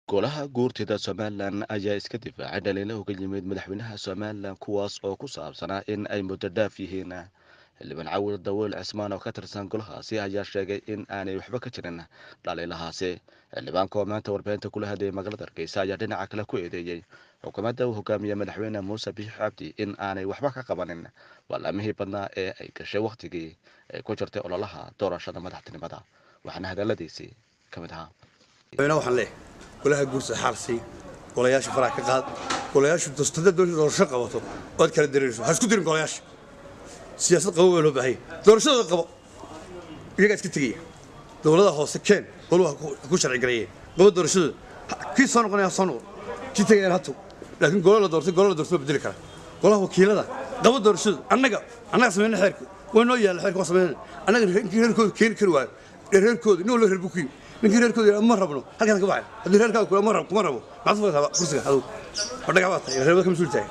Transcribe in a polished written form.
Golaha Guurtida Somalilan ayaa iska difaacay dhaliilo uga yimid madaxweynaha Somalilan, kuwaas oo ku saabsanaa in ay muddo dhaaf yihiin. Xildhibaan Cawil Daweel Cismaan oo ka tirsan golahaasi ayaa sheegay in aanay waxba ka jirin dhaliilahaasi. Xildhibaanka oo maanta warbaahinta kula hadlayay magaalada Hargeysa ayaa dhinaca kale ku eedeeyey xukuumadda uu hogaamiye madaxweyne Muuse Biixi Cabdi in aanay waxba ka qabanin ballamihii badnaa ee ay gashay wakhtigii ay ku jirtay ololaha doorashada madaxtinimada, waxaana hadaladiisii ka mid ahaa: Waxaan leeyahay golaha guursa xaalsii, golayaasha faraha ka qaad, golayaashu dastada dowladda doorasho qabato ood kala dareeriso, ha isku dirin golayaasha. Siyaasad qabo waa loo baahanya, doorashadooda qabo, iyagaa iska tegaya. Dowladaha hoose keen, goluhu ha ku sharci gareeyeen, qabo doorashadooda, kii soo noqonaya ha soo noqon, kii tegayana ha tago, laakiin golo la doortay, golo la doortay waa bedeli karaa. Golaha wakiilada qabo doorashadooda, annaga samayna xeerka, waa noo yaalla xeerka, waa samaynana annaga. Ninkii reerkooda keeni kari waayo, reerkooda nin walba reer buu ku yimi, ninkii reerkooda ma rabno halkaas ka baxay. Haddii reerkaaga kula ma rabo, kuma rabo, maxaad furaysaa kursiga? Adugu dhagax baa tahay, reer ka mas'uul tahay.